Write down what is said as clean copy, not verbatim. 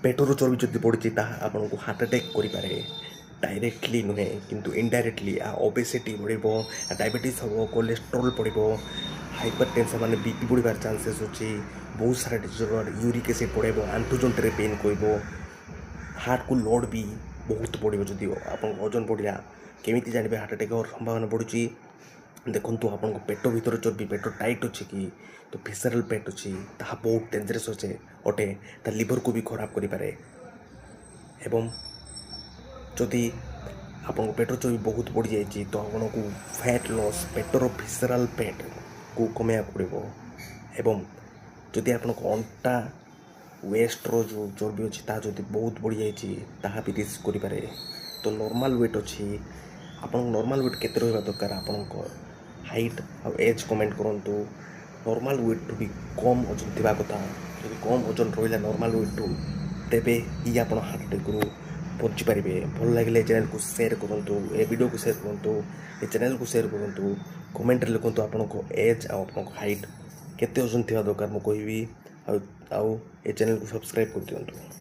ପେଟର ଚର୍ବି ଯଦି ବଢ଼ିଛି, ତାହା ଆପଣଙ୍କୁ ହାର୍ଟ ଆଟାକ୍ କରିପାରେ। ଡାଇରେକ୍ଟଲି ନୁହେଁ, କିନ୍ତୁ ଇନଡାଇରେକ୍ଟଲି। ଓବେସିଟି ବଢ଼ିବ, ଡାଇବେଟିସ୍ ହେବ, କୋଲେଷ୍ଟ୍ରଲ୍ ବଢ଼ିବ, ହାଇପର ଟେନସନ୍ ମାନେ ବିପି ବଢ଼ିବାର ଚାନ୍ସେସ୍ ଅଛି। ବହୁତ ସାରା ଡିସଅର୍ଡ଼ର, ୟୁରିକ୍ ଏସିଡ଼୍ ବଢ଼ାଇବ, ଆଣ୍ଠୁ ଜଣ୍ଟିରେ ପେନ୍ କରିବ, ହାର୍ଟକୁ ଲୋଡ଼୍ ବି ବହୁତ ବଢ଼ିବ ଯଦି ଆପଣଙ୍କ ଓଜନ ବଢ଼ିଲା। କେମିତି ଜାଣିବେ ହାର୍ଟ ଆଟାକ୍ ହେବାର ସମ୍ଭାବନା ବଢ଼ୁଛି? ଦେଖନ୍ତୁ, ଆପଣଙ୍କ ପେଟ ଭିତରେ ଚର୍ବି, ପେଟ ଟାଇଟ୍ ଅଛି କି, ତ ଭିସେରାଲ୍ ଫ୍ୟାଟ୍ ଅଛି, ତାହା ବହୁତ ଡେଞ୍ଜରସ୍ ଅଟେ। ତା ଲିଭରକୁ ବି ଖରାପ କରିପାରେ। ଏବଂ ଯଦି ଆପଣଙ୍କ ପେଟ ଚର୍ବି ବହୁତ ବଢ଼ିଯାଇଛି, ତ ଆପଣଙ୍କୁ ଫ୍ୟାଟ୍ ଲସ୍, ପେଟର ଭିସେରାଲ୍ ଫ୍ୟାଟ୍କୁ କମେଇବାକୁ ପଡ଼ିବ। ଏବଂ ଯଦି ଆପଣଙ୍କ ଅଣ୍ଟା, ୱେଷ୍ଟର ଯେଉଁ ଚର୍ବି ଅଛି, ତାହା ଯଦି ବହୁତ ବଢ଼ିଯାଇଛି, ତାହା ବି ରିସ୍କ କରିପାରେ। ତ ନର୍ମାଲ୍ ୱେଟ୍ ଅଛି, ଆପଣଙ୍କ ନର୍ମାଲ୍ ୱେଟ୍ କେତେ ରହିବା ଦରକାର? ଆପଣଙ୍କ ହାଇଟ୍ ଆଉ ଏଜ୍ କମେଣ୍ଟ କରନ୍ତୁ। ନର୍ମାଲ୍ ୱେଟ୍ଠୁ ବି କମ୍ ଓଜନ ଥିବା କଥା। ଯଦି କମ୍ ଓଜନ ରହିଲା ନର୍ମାଲ୍ ୱେଟ୍ଠୁ, ତେବେ ହିଁ ଆପଣ ହାର୍ଟ ଆଟାକ୍ରୁ ବଞ୍ଚିପାରିବେ। ଭଲ ଲାଗିଲେ ଏ ଚ୍ୟାନେଲ୍କୁ ସେୟାର କରନ୍ତୁ, ଏ ଭିଡ଼ିଓକୁ ସେୟାର କରନ୍ତୁ, ଏ ଚ୍ୟାନେଲ୍କୁ ସେୟାର କରନ୍ତୁ। କମେଣ୍ଟରେ ଲେଖନ୍ତୁ ଆପଣଙ୍କ ଏଜ୍ ଆଉ ଆପଣଙ୍କ ହାଇଟ୍, କେତେ ଓଜନ ଥିବା ଦରକାର ମୁଁ କହିବି। ଆଉ ଏ ଚ୍ୟାନେଲ୍କୁ ସବସ୍କ୍ରାଇବ୍ କରିଦିଅନ୍ତୁ।